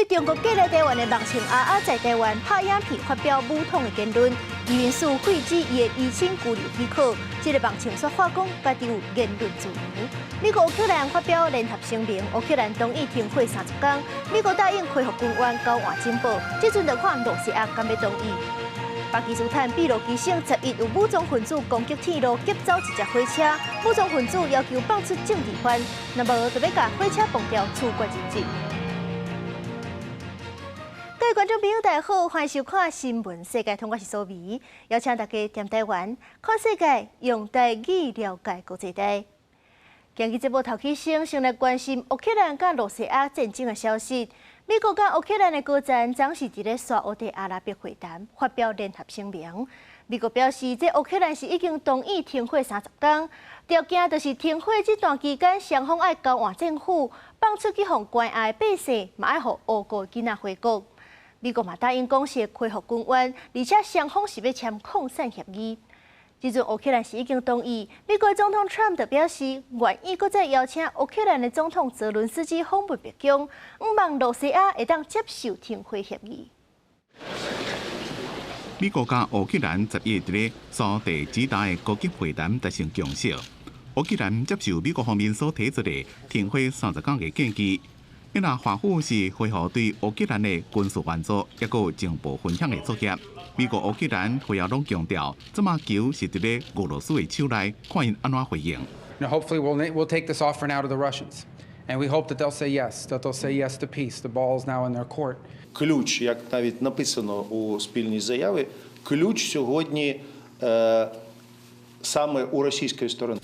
中國寄來台灣的目前阿阿在台灣拍影片發表武統的言論，移民署廢止伊的移親居留許可。這个目前說話講家己有言論自由。美國烏克蘭發表聯合聲明，烏克蘭同意停火30工，美國答應恢復軍援交換情報。這陣就看露西亞敢欲同意。巴基斯坦俾路支省11有武裝分子攻擊鐵路，劫走一隻火車。武裝分子要求放出政治犯，若無就欲共火車崩掉，處決人質。各位觀眾朋友，大家好，歡迎收看《新聞世界通》，我是蘇美，邀請大家踮台灣看世界，用台語了解國際大。今日節目頭起先，先來關心烏克蘭佮露西亞戰爭的消息。美國佮烏克蘭的高層昨是佇咧沙烏地阿拉伯會談，發表聯合聲明。美國表示，這烏克蘭是已經同意停火30工，條件就是停火這段期間，雙方愛交換戰俘，放出去予關押的百姓，嘛愛予烏國囡仔回國。美國嘛答應講是會恢復軍援，而且雙方是欲簽礦產協議。這陣烏克蘭是已經同意，美國總統川普就表示願意閣再邀請烏克蘭的總統澤倫斯基訪問白宮，向望露西亞會當接受停火協議。美國佮烏克蘭11佇咧沙地吉達的高級會談達成共識，烏克蘭接受美國方面所提出的停火30工的建議。若華府是恢復對烏克蘭的軍事援助，抑閣有情報分享的作業。美國烏克蘭會後攏強調，這馬球是佇咧俄羅斯的手內，看𪜶按怎回應。 Now, hopefully, we'll take this offer now to the Russians, and we hope that they'll say yes, that they'll say yes to peace. The ball is now in their court. Ключ, як навіть написано у спільній заяві, ключ сьогодні саме у російської сторони.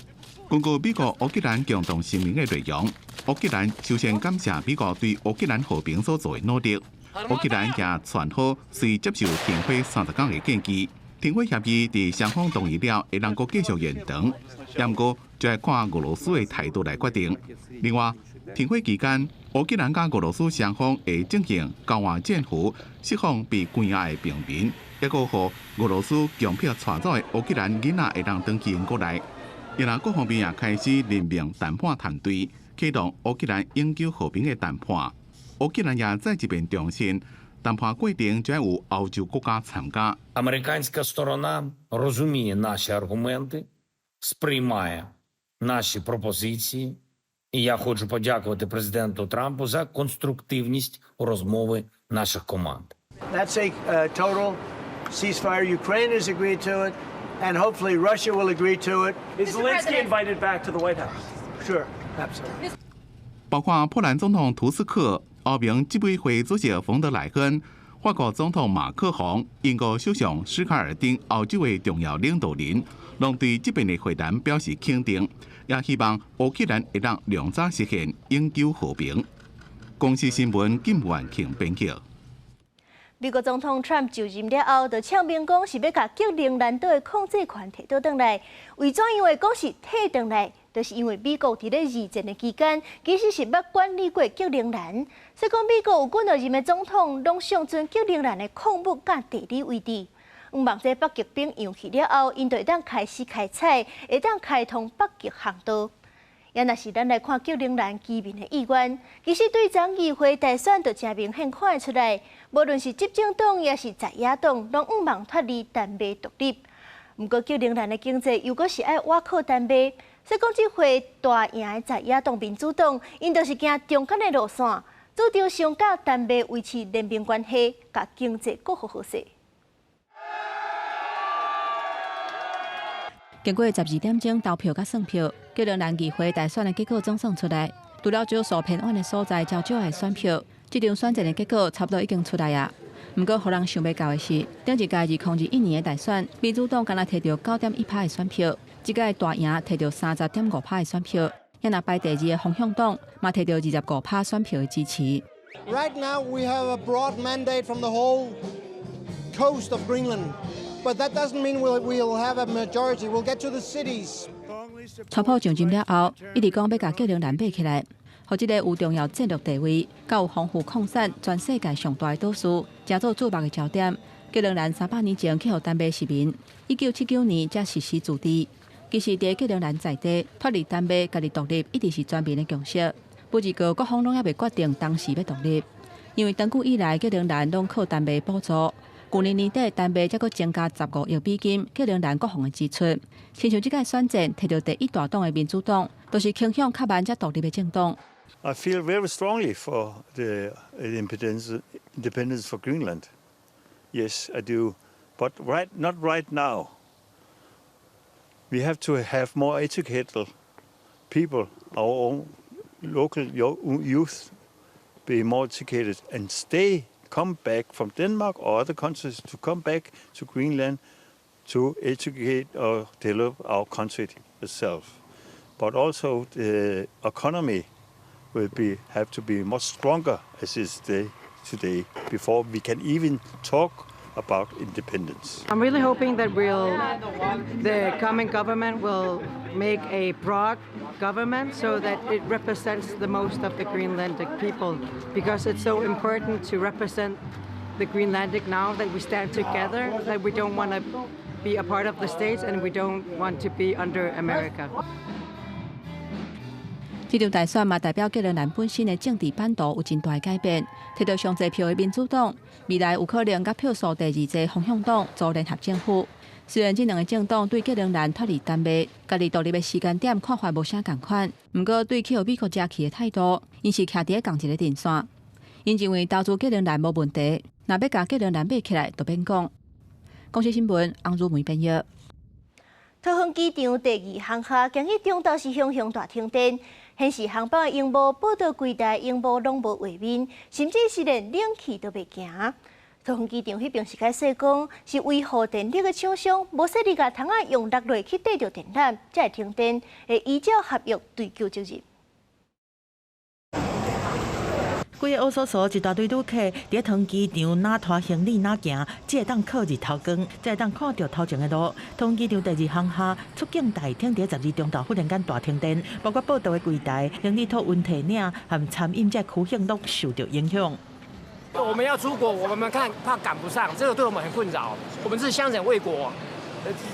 根據美國烏克蘭共同聲明的內容，烏克蘭首先感謝美國對烏克蘭和平所做的努力。烏克蘭也傳好隨接受停火30工的建議。停火協議佇雙方同意了，會當閣繼續延長。毋過就愛看俄羅斯的態度來決定。另外，停火期間，烏克蘭佮俄羅斯雙方會進行交換戰俘，釋放被關押的平民，抑閣予俄羅斯強迫帶走的烏克蘭囡仔會當轉去𪜶國內。伊若各方面也開始任命談判團隊，啟動烏克蘭永久和平的談判。烏克蘭也再一遍重申，談判過程將有歐洲國家參加。 Американська сторона розуміє наші аргументи, сприймає наші пропозиції. І я хочу подякувати президенту Трампу за конструктивність розмови наших команд. That's a total ceasefire. Ukraine has agreed to it, and hopefully Russia will agree to it. Is Zelensky invited back to the White House? Sure, absolutely. 包括波蘭總統圖斯克、歐盟執委會主席馮德萊恩、法國總統馬克宏、英國首相施凱爾等歐洲的重要領導人，攏對這遍的會談表示肯定，也希望烏克蘭會當量早實現永久和平。公視新聞金萬慶編輯。美國總統川普就任了後，就嗆明講是欲共格陵蘭島的控制權提倒轉來。為怎樣會講是提轉來？就是因為美國佇咧二戰的期間，其實是捌管理過格陵蘭。所以講美國有幾若任的總統，攏上尊格陵蘭的礦物佮地理位置。向望這北極冰融去了後，𪜶就會當開始開採，會當開通北極航道。也若是咱來看格陵蘭居民的意願，其實對昨議會大選就誠明顯看得出來，無論是執政黨抑是在野黨，攏向望脫離丹麥獨立。毋過格陵蘭的經濟又閣是愛倚靠丹麥，所以講這回大贏的在野黨民主黨，𪜶就是行中間的路線，主張先佮丹麥維持聯盟關係，共經濟閣好好勢。經過12點鐘投票佮算票，格陵蘭議會大選的結果總算出來。除了少數偏遠的所在較少的選票，這場選戰的結果差不多已經出來啊。毋過，予人想袂到的是，頂一屆2021年的大選，民主黨干焦提著9.1趴的選票，這屆大贏提著30.5趴的選票。也若排第二的風向黨，嘛提著25趴選票的支持。 Right now we have a broad mandate from the whole coast of Greenland. But that doesn't mean we'll have a majority. We'll get to the cities. 川普上任了後，一直講欲共格陵蘭買起來，予這个有重要戰略地位、佮有豐富礦產、全世界上大的島嶼，成做注目的焦點。格陵蘭300年前去予丹麥殖民，1979年才實施自治。其實，佇格陵蘭在地脫離丹麥，家己獨立，一直是全民的共識。不過，各方攏猶未決定當時欲獨立。因為長久以來，格陵蘭攏靠丹麥補助。舊年年底，丹麥才閣增加15億美金格陵蘭國防的支出。親像這屆選戰提著第一大黨的民主黨，都是傾向較慢才獨立的政黨。 I feel very strongly for the independence for Greenland. Yes, I do. But not right now. We have to have more educated people, our own local youth, be more educated and stay, come back from Denmark or other countries to come back to Greenland to educate or develop our country itself. But also the economy will have to be much stronger as is today before we can even talk about independence. I'm really hoping that the coming government will make a broad government so that it represents the most of the Greenlandic people, because it's so important to represent the Greenlandic now that we stand together, that we don't want to be a part of the States and we don't want to be under America. 這場大選嘛，代表格陵蘭本身的政治版圖有真大改變。提著上濟票的民主黨，未來有可能佮票數第二濟方向黨組聯合政府。雖然這兩个政黨對格陵蘭脫離丹麥、家己獨立的時間點看法無啥仝款，毋過對去予美國遮去的態度，𪜶是徛佇仝一个陣線。𪜶認為投資格陵蘭無問題，若欲共格陵蘭買起來，就免講。公視新聞，翁如梅編譯。桃園機場第二航廈今日中晝是雄雄大停電，顯示航班的螢幕、報到櫃台螢幕攏無畫面，甚至是連冷氣都袂行。桃園機場彼邊是解釋講，是維護電力的廠商無細膩共窗仔用落落去綴著電纜，才會停電，會依照合約追究責任。規个烏索索一大堆旅客佇桃園機場，若拖行李若行，只會當靠日頭光，才會當看著頭前的路。桃園機場第二航廈出境大廳佇12中晝忽然間大停電，包括報到的櫃台、行李托運提領和餐飲這區域攏受著影響。我們要出國，我們看怕趕不上，這個對我們很困擾。我們是香省衛國，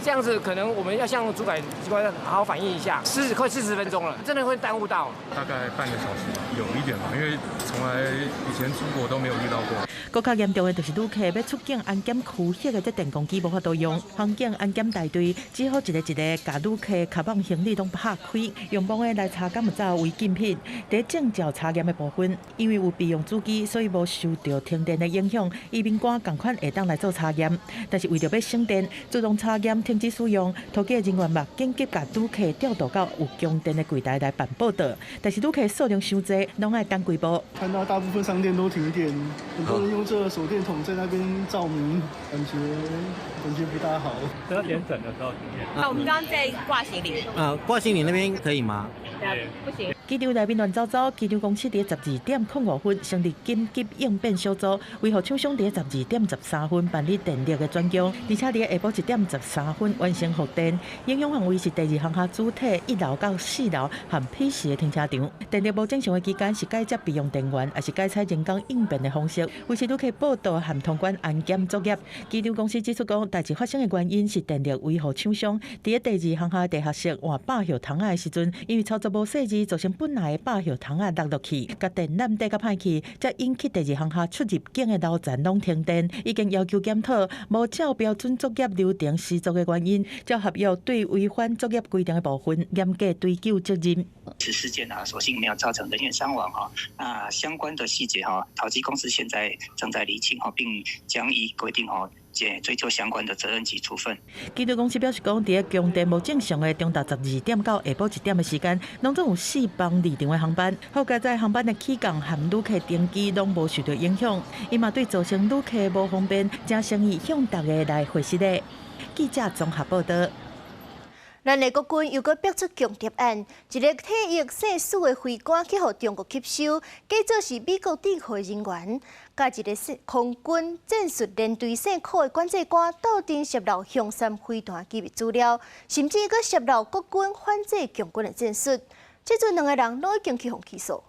這樣子可能我們要向主管機關好好反映一下。快40分鐘了，真的會耽誤到。大概半個小時，有一點吧，因為從來以前出國都沒有遇到過。閣較嚴重的就是旅客欲出境安檢區域的這電公機無法度用，航警安檢大隊只好一个一个共旅客鞯網行李攏拍開，用摸的來查敢有走違禁品。佇證照查驗的部分，因為有備用主機，所以無受著停電的影響，移民官仝款會當來做查驗。但是為著欲省電，自動查驗停止使用，桃機人員嘛緊急共旅客調度到有供電的櫃台來辦報到。但是旅客數量傷濟，攏愛等幾步。看到大部分商店都停電，很多人用這個手電筒在那邊照明，感覺不大好。 12點整的時候停電。那我們剛剛在掛行李。啊，掛行李那邊可以嗎？不行。機場內面亂糟糟，機場公司佇12點05分成立緊急應變小組，維護廠商佇12點13分辦理電力的轉供，而且佇下晡1點13分完成復電。影響範圍是第二航廈主體1樓到4樓和 P 四的停車場。電力無正常的期間是改接備用電源，抑是改採人工應變的方式？維持旅客報到和通關安檢作業。機場公司指出講，代誌發生的原因是電力維護廠商佇第二航廈地下室換百葉窗仔的時陣，因為操作無細緻，造成本來的百葉窗仔落落去，共電纜綴甲歹去，才引起第二航廈出入境的樓層攏停電。已經要求檢討無照標準作業流程施作的原因，照合約對違反作業規定的部分嚴格追究責任。此事件啊，所幸沒有造成人員傷亡哈。那相關的細節哈，桃機公司現在正在釐清哈，並將依規定哈，追究相關的責任及處分。機場公司表示講，佇供電無正常的中晝12點到下晡1點的時間，攏總有四班離場的航班。好佳哉航班的起降和旅客登機攏無受著影響。伊嘛對造成旅客無方便，誠誠意向大家來回釋的。記者綜合報導。咱的國軍又閣逼出強諜案，一个退役姓蘇的飛官去予中國吸收，假做是美國智庫的人員，佮一个空軍戰術連隊姓柯的管制官鬥陣洩露雄三飛彈機密資料，甚至閣洩露國軍反制共軍的戰術。這陣兩个人攏已經去予起訴。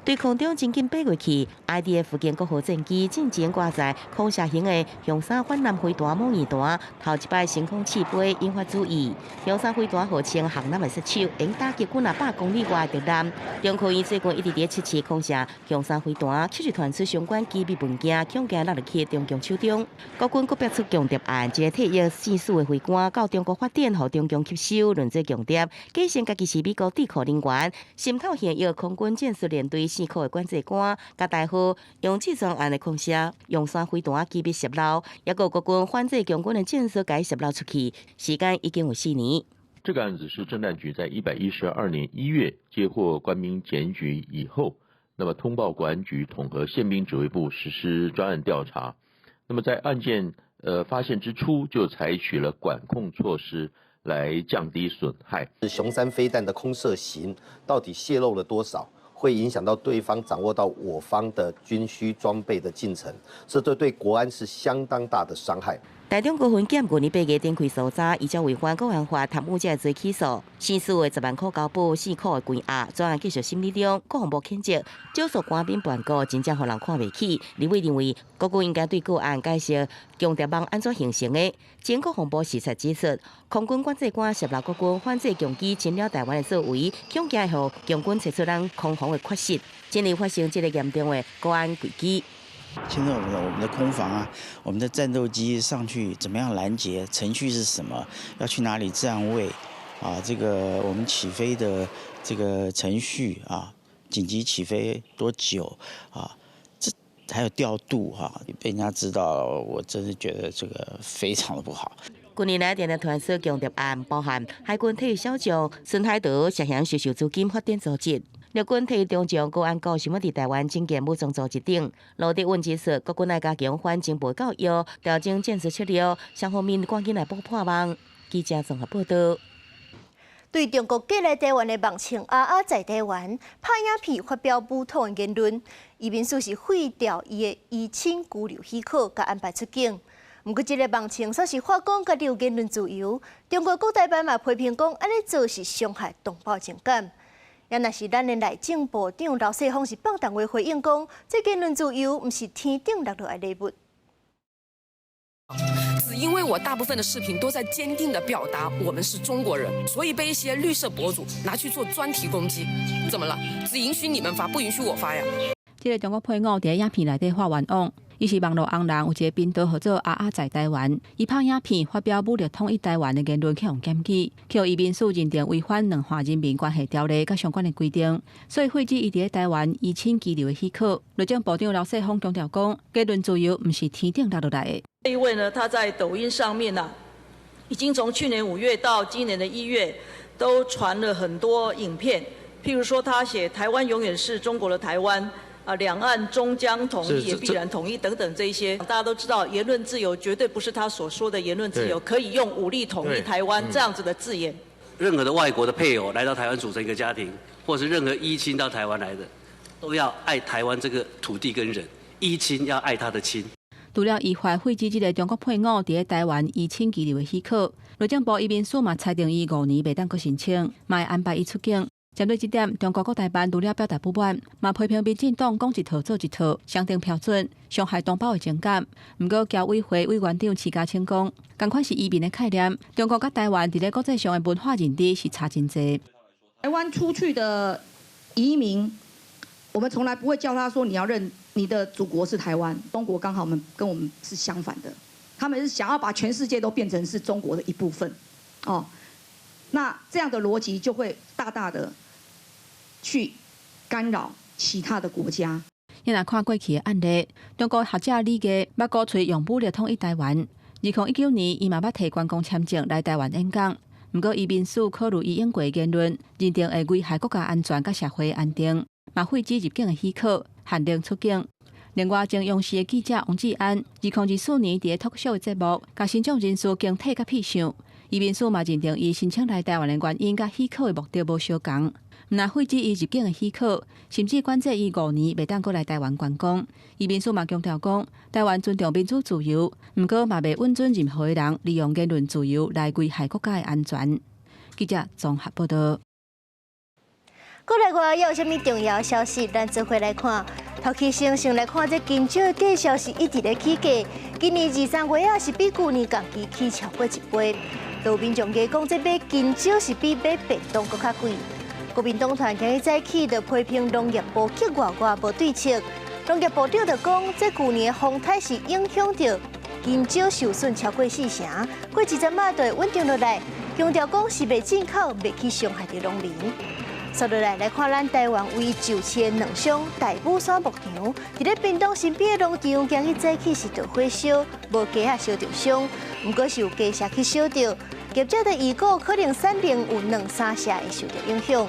對空中真緊飛過去，IDF 經國號戰機進前掛載空射型的雄三反艦飛彈模擬彈，頭一擺升空試飛引發注意。雄三飛彈號稱航艦的殺手，能打擊幾若百公里外的敵艦。中科院最近一直佇測試空射雄三飛彈，卻是傳出相關機密文件，恐驚落入去中共手中。國軍閣爆出共諜案，一個退役戰士的飛官到中國發展，予中共吸收，輪做共諜，假稱家己是美國智庫人員，滲透現役空軍戰術連隊四課的管制官，共代號楊志專案的空射雄三飛彈機密洩漏，抑閣國軍反制共軍的戰術共洩漏出去，時間已經有4年。這個案子是偵探局在112年1月接獲官兵檢舉以後，那麼通報國安局統合憲兵指揮部實施專案調查。那麼在案件發現之初就採取了管控措施來降低損害。雄三飛彈的空射型到底洩露了多少？會影響到對方掌握到我方的軍需裝備的進程，這對國安是相當大的傷害。台中高分檢去年8月展開搜查，依照違反國安法貪污這個罪起訴，刑事的10萬塊交保，四塊的關押，專案繼續審理中。國防部譴責少數官兵叛國，真正予人看袂起。立委認為，國軍應該對個案解釋共諜網按怎形成的。前國防部視察指出，空軍管制官洩露國軍反制共機侵擾台灣的作為，恐驚予共軍提出咱空防的缺失，真會發生這个嚴重的國安危機。現在我們的空防啊，我們的戰鬥機上去怎麼樣攔截？程序是什麼？要去哪裡站位？啊，這個我們起飛的這個程序啊，緊急起飛多久？啊，這還有調度哈，被人家知道，我真是覺得這個非常的不好。近年來，定定傳出共諜案，包含海軍退役小將孫海德涉嫌收受資金發展組織。陸軍退役中將高安國想欲佇台灣整建武裝組織等。盧哲允指出，國軍愛加強反情報教育，調整戰術策略，雙方面趕緊來補破網。記者綜合報道。對中國寄來台灣的網青阿阿在台灣拍影片發表武統的言論，移民署是廢掉伊的依親居留許可，共安排出境。毋過，這个網青煞是發講家己有言論自由，中國國台辦嘛批評講，按呢做是傷害同胞情感。也若是咱的內政部長劉世芳是放電話回應講，這言論自由毋是天頂落落來禮物。只因為我大部分的視頻都在堅定地表達我們是中國人，所以被一些綠色博主拿去做專題攻擊。怎麼了？只允許你們發，不允許我發呀？這个中國配偶佇影片內底發冤枉，伊是網路紅人，有一个頻道號做阿阿在台灣，伊拍影片發表武力統一台灣的言論，去予檢舉，去移民署認定違反兩岸人民關係條例佮相關的規定，所以廢止伊佇台灣依親居留的許可。內政部長劉世芳強調講，言論自由毋是天頂落落來的。這一位呢，他在抖音上面啊，已經從去年5月到今年的1月，都傳了很多影片，譬如說他寫台灣永遠是中國的台灣。啊，兩岸終將統一，也必然統一等等這一些，大家都知道，言論自由絕對不是他所說的言論自由，可以用武力統一台灣這樣子的字眼。任何的外國的配偶來到台灣組成一個家庭，或是任何依親到台灣來的，都要愛台灣這個土地跟人，依親要愛他的親。除了依法廢止這个中國配偶佇台灣依親居留的許可，內政部移民署嘛裁定伊5年袂當閣申請，嘛會安排伊出境。針對這點，中國國台辦除了表達不滿，嘛批評民進黨講一套做一套，雙重標準，傷害同胞的情感。毋過，僑委會委員長徐家清講，仝款是移民的概念，中國佮台灣佇咧國際上的文化認知是差真濟。台灣出去的移民，我們從來不會叫他說你要認你的祖國是台灣。中國剛好我們跟我們是相反的，他們是想要把全世界都變成是中國的一部分，哦，那這樣的邏輯就會大大的去干擾其他的國家。你若看過去的案例，中國學者李毅捌鼓吹用武力統一台灣。2019年，伊嘛捌提觀光簽證來台灣演講，毋過移民署考慮伊演過言論，認定會危害國家安全佮社會安定，嘛廢止入境的許可，限令出境。另外，前央視的記者王志安，2024年佇咧脫口秀節目，共身障人士經體佮痞相，移民署嘛認定伊申請來台灣的原因佮許可的目的無相仝。毋但廢止伊入境的許可，甚至管制伊5年袂當閣來台灣觀光。移民署嘛強調講，台灣尊重民主自由，毋過嘛袂允准任何的人利用言論自由來危害國家的安全。記者綜合報道。國內外有啥物重要消息？咱做伙來看。頭起先先來看這金蕉的價是一直咧起價，今年二三月仔是比舊年同期起超過一倍。有民眾講，這買金蕉是比買便當閣較貴。國民黨團今日早起就批評農業部急外外無對策。農業部長就講，這舊年風颱是影響著金蕉受損超過四成，過一陣仔就會穩定落來。強調講是袂進口，袂去傷害著農民。紲落來來看，咱台灣唯一舊市的兩鄉大武山牧場，佇咧屏東身邊的農場，今日早起是著火燒，無雞仔燒著傷，毋過是有雞舍去燒著，業者就預估可能產量有兩三成會受著影響。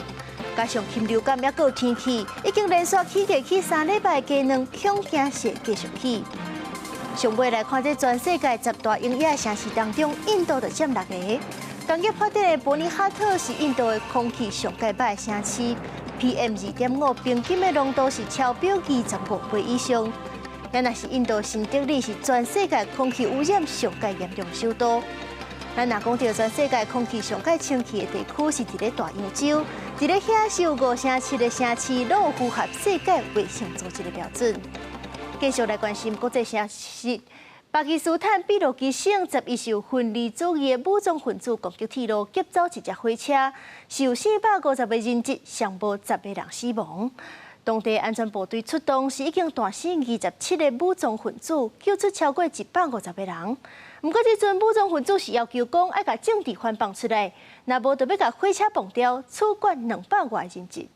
加上禽流感抑閣有天氣，已經連續起價起三禮拜，雞卵恐驚是會繼續起。上尾來看，這全世界十大擁擠城市當中，印度就佔六个。工業發展的伯尼哈特是印度的空氣上蓋歹的城市，PM 2.5平均的濃度是超標25倍以上。咱若是印度新德里是全世界空氣污染上蓋嚴重首都。咱若講著全世界空氣上蓋清氣的地區是佇咧大洋洲，佇咧遐是有五成七个城市攏有符合世界衛生組織的標準。繼續來關心國際消息。巴基斯坦俾路支省11受分離主義的武裝分子攻擊鐵路，劫走一隻火車，是有450個人質，上無10個人死亡。當地安全部隊出動，是已經彈死27個武裝分子，救出超過150個人。毋過這陣武裝分子是要求講，愛共政治犯放出來，若無就欲共火車爆掉，處決200外人質。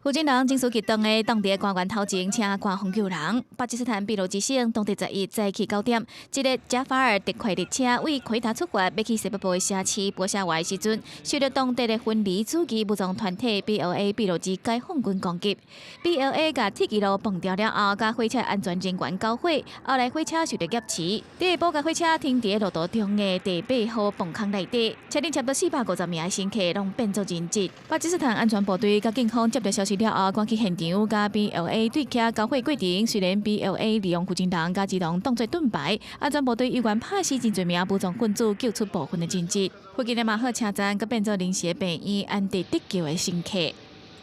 負責人情緒激動的當地官員頭前，請官方救人。巴基斯坦俾路支省當地11早起9點，一个賈法爾特快列車為奎達出發，欲去西北部的城市波沙瓦的時陣，受著當地的分離主義武裝團體 BLA 俾路支解放軍攻擊。BLA 共鐵支路崩掉了後，共火車安全人員交火，後來火車受著劫持。第一步共火車停佇路途中的第八號泵坑內底，車頂差不多450名的乘客攏變做人質。巴基斯坦安全部隊佮警方接著消息了後，趕去現場，佮 BLA 對徛交火過程。雖然 BLA 利用負責人佮兒童當作盾牌，安全部隊依然拍死真濟名武裝分子，救出部分的人質。附近的馬赫車站閣變做臨時的病院，安置得救的乘客。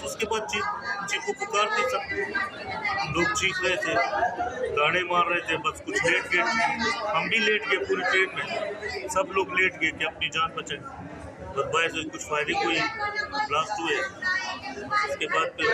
उसके बाद चीखो पुकार थी, सब लोग चीख रहे थे, ताने मार रहे थे, बस कुछ लेट गए, हम भी लेट गए पूरी ट्रेन में, सब लोग लेट गए कि अपनी जान बचाए। बस बाहर से कुछ फायरिंग हुई, ब्लास्ट हुए, उसके बाद फिर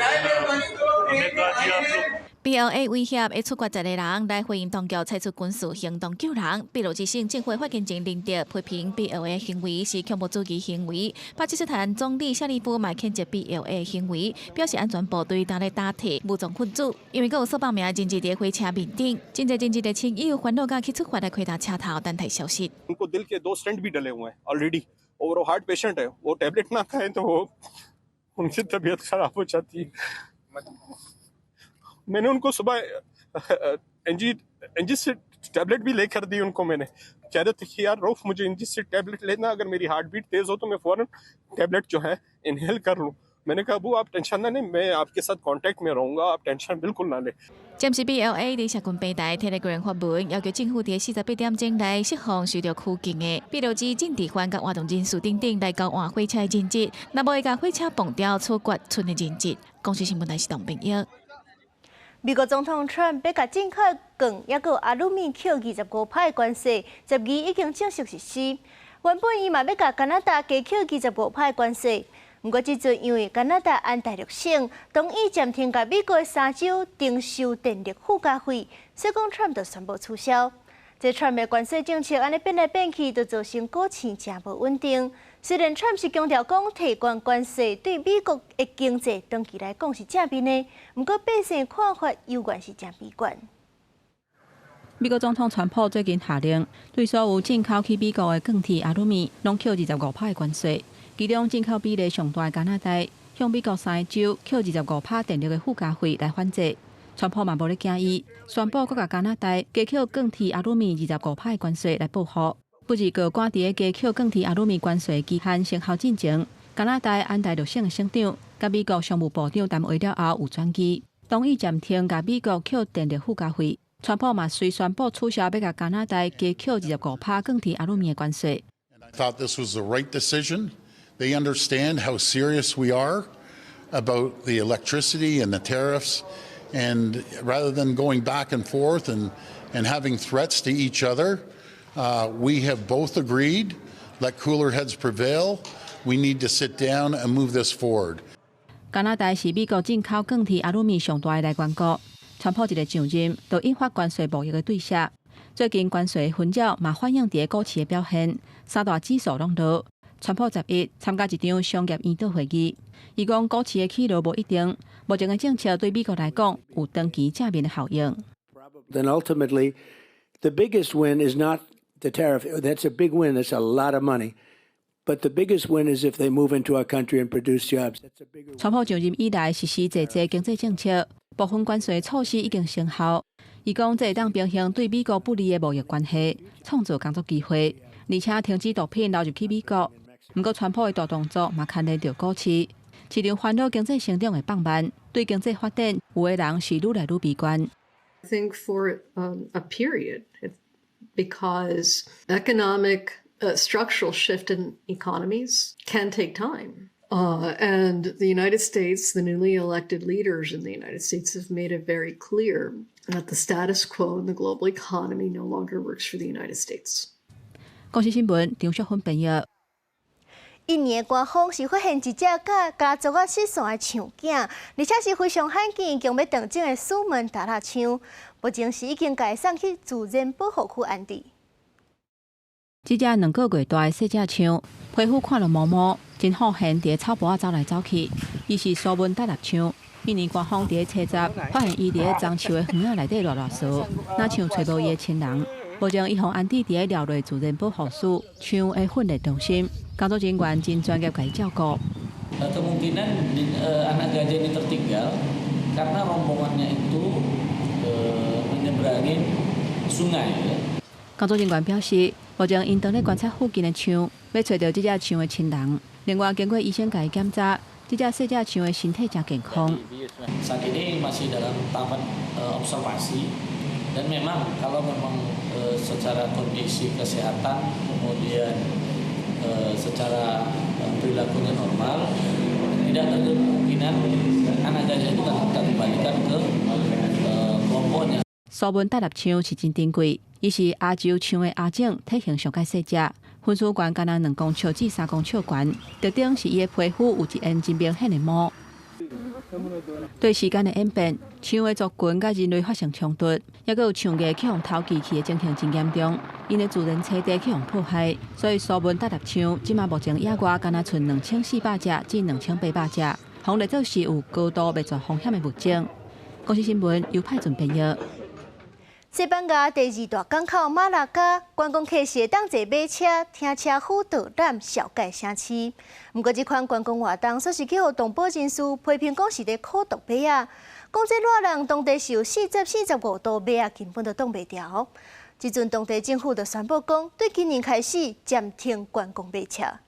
हमने कहा जी आप लोग BLA 威脅會處決10個人來回應當局採取軍事行動救人。俾路支省政府發言人林德批評 BLA 行為是恐怖主義行為。巴基斯坦總理謝里夫嘛譴責 BLA 行為，表示安全部隊當咧打退武裝分子，因為閣有數百名人質佇火車面頂，真濟人質的親友煩惱甲去出發的開大車頭等待消息。 उनको दिल के 2 स्टेंट भी डले हुए हैं ऑलरेडी और वो हार्ट पेशेंट है, वो टैबलेट ना खाएं तो वो उनकी तबीयत खराब हो जाती है। मैंने उनको सुबह एनजी एनजी से टैबलेट भी लेकर दी उनको। मैंने कह रहे थे कि यार रऊफ मुझे एनजी से टैबलेट लेना, अगर मेरी हार्ट बीट तेज़ हो तो मैं फ़ौरन टैबलेट जो है इनहेल कर लूँ। मैंने कहा अबू आप टेंशन ना लें, मैं आपके साथ कांटेक्ट में रहूँगा, आप टेंशन बिल्कुल ना लें।暫時 BLA 佇社群平台 Telegram 發文，要求政府佇48點鐘內釋放受著拘禁的俾路支政治犯佮活動人士等等來交換火車的人質，若無會共火車爆掉處決賰的人質。公視新聞台是董炳英。美國總統川普欲共進口鋼抑閣阿魯米扣25%的關稅，12已經正式實施。原本伊嘛欲共加拿大加扣25%的關稅，毋過這陣因為加拿大安大略省同意暫停共美國三州徵收電力附加費，所以講川普就宣布取消。這川普的關稅政策按呢變來變去，就造成股市誠無穩定。雖然川普是強調講提懸關稅對美國的經濟長期來講是正面的，毋過百姓看法猶原是誠悲觀。美國總統川普最近下令，對所有進口去美國的鋼鐵、阿魯米，攏扣25%的關稅。其中進口比例上大的加拿大，向美國三個州扣25%電力的附加費來反制。川普嘛無咧驚伊，宣布閣共加拿大加扣鋼鐵、阿魯米25%的關稅來報復。不過，趕佇咧加扣鋼鐵、阿魯米關稅期限生效進前，加拿大安大略省的省長佮美國商務部長談話了後有轉機。同意暫停共美國扣電力附加費。川普嘛隨宣布取消欲共加拿大加扣25%鋼鐵阿魯米的關稅。 I thought this was the right decision. They understand how serious we are about the electricity and the tariffs. And rather than going back and forth and having threats to each other, we have both agreed, let cooler heads prevail. We need to sit down and move this forward. 加拿大是美國進口鋼鐵阿魯米上大的來源國，川普一个上任，就引發關稅貿易的對峙。最近關稅紛擾嘛反映佇股市的表現，三大指數攏落。川普11參加一場商業研討會議，伊講股市的起落無一定，目前的政策對美國來講有長期正面的效應。 Then ultimately, the biggest win is not the tariff. That's a big win. That's a lot of money. But the biggest win is if they move into our country and produce jobs. 川普上任以來實施濟濟經濟政策，部分關稅措施已經生效。伊講這會當平衡對美國不利的貿易關係，創造工作機會，而且停止毒品流入去美國。毋過，川普的大動作嘛牽連著股市，市場煩惱經濟成長會放慢，對經濟發展有的人是愈來愈悲觀。 I think for a period, because economic structural shift in economies can take time. And the United States, the newly elected leaders in the United States have made it very clear that the status quo in the global economy no longer works for the United States. 公視新聞張淑芬編譯。一年的寒風是發現一隻佮家族仔失散的象囝，而且是非常罕見，強欲斷種的蘇門答臘象，目前是已經共送去自然保護區安置。這隻2個月大的細隻象，皮膚看著毛毛，真好現佇草埔仔走來走去。伊是蘇門答臘象，一年寒風佇咧初十，發現伊佇咧樟樹的園仔內底賴賴趖，若像揣無伊的親人。目前伊予安置佇咧寮內自然保護區象的訓練中心，工作人員真專業共伊照顧。 Kemungkinan anak gajah ini tertinggal karena rombongannya itu menyeberangi sungai. 工作人員表示，目前𪜶當咧觀察附近的象，欲揣著這隻象的親人。另外，經過醫生共伊檢查，這隻細隻象的身體誠健康。 Saat ini masih dalam tahapan observasi dan memang kalau memang secara kondisi kesehatan kemudian secara perilakunya normal, tidak tertutup kemungkinan anak gajah itu akan kita kembalikan ke kelompoknya. 蘇門答臘象是真珍貴，伊是亞洲象的亞種，體型上蓋細隻，分數懸干焦2公尺至3公尺懸。特徵是伊的皮膚有一圈真明顯的毛。對時間的演變，象的族群佮人類發生衝突，抑閣有象牙去予偷寄去的情形真嚴重，𪜶的自然棲地去予破壞，所以蘇門答臘象這馬目前野外干焦賰2400隻至2800隻，予列做是有高度滅絕風險的物種。公視新聞由派俊編譯。西班牙第二大港口馬拉加觀光客是會當坐馬車聽車夫導覽紹介城市。毋過，這款觀光活動煞是去予動保人士批評講是咧苦毒馬仔。講這熱人當地是有40、45度，馬仔根本就擋袂牢。這陣當地政府就宣布講，對今年開始暫停觀光馬車。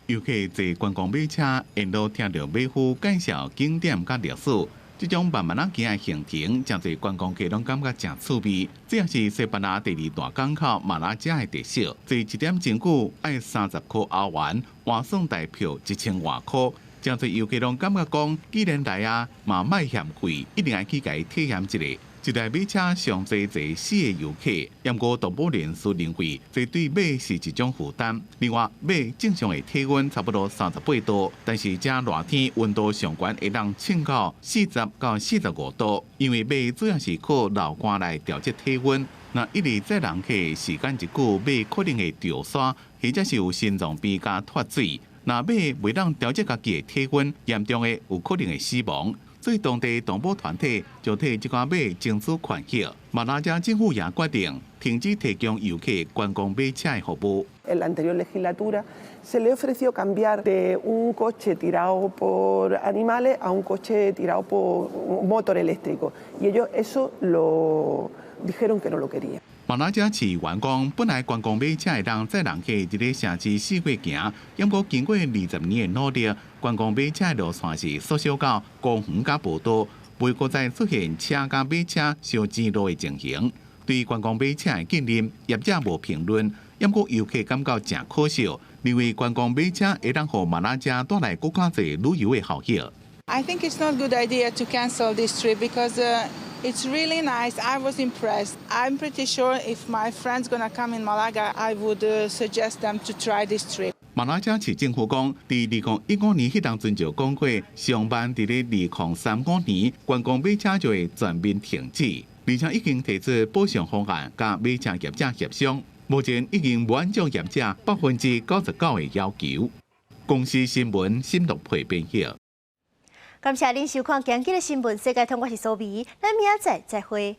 遊客坐觀光馬車，沿路聽著馬夫介紹景點佮歷史。這種慢慢仔行的行程，誠濟觀光客攏感覺誠趣味。這也是西班牙第二大港口馬拉加的特色。坐一點鐘久愛30塊歐元，換算台票1000外箍。誠濟遊客攏感覺講，既然來啊，嘛莫嫌貴，一定愛去共伊體驗一下。一台馬車上濟坐四个遊客，毋過動保人士認為，這對馬是一種負擔。另外，馬正常的體溫差不多38度，但是這熱天溫度上懸會當衝到40到45度，因為馬主要是靠流汗來調節體溫。若一直載人客時間一久，馬可能會著沙，或者是有心臟病佮脫水。若馬袂當調節家己的體溫，嚴重的有可能會死亡。所以當地動保團體就替這寡馬爭取權益。馬拉加政府也決定停止提供遊客觀光馬車的服務。 En la anterior legislatura se le ofreció cambiar de un coche tirado por animales a un coche tirado por un motor eléctrico y ellos eso lo dijeron que no lo querían. 馬拉加市議員講，本來觀光馬車會當載人客佇咧城市四界行，毋過經過20年的努力，觀光馬車的路線是縮小到公園佮步道，袂閣再出現車佮馬車相爭路的情形。對觀光馬車的禁令，業者無評論，毋過遊客感覺誠可惜，認為觀光馬車會當予馬拉加帶來閣較濟旅遊的效益。 I think it's not a good idea to cancel this trip because it's really nice. I was impressed. I'm pretty sure if my friends gonna come in Malaga, I would suggest them to try this trip. 馬拉加市政府講，佇2015年彼當陣就講過，上慢佇咧2035年，觀光馬車就會全面停止，而且已經提出補償方案，佮馬車業者協商，目前已經滿足業者99%的要求。公視新聞新陸配編譯。感謝恁收看今日的新聞世界通，我是蘇美，咱明仔載再會。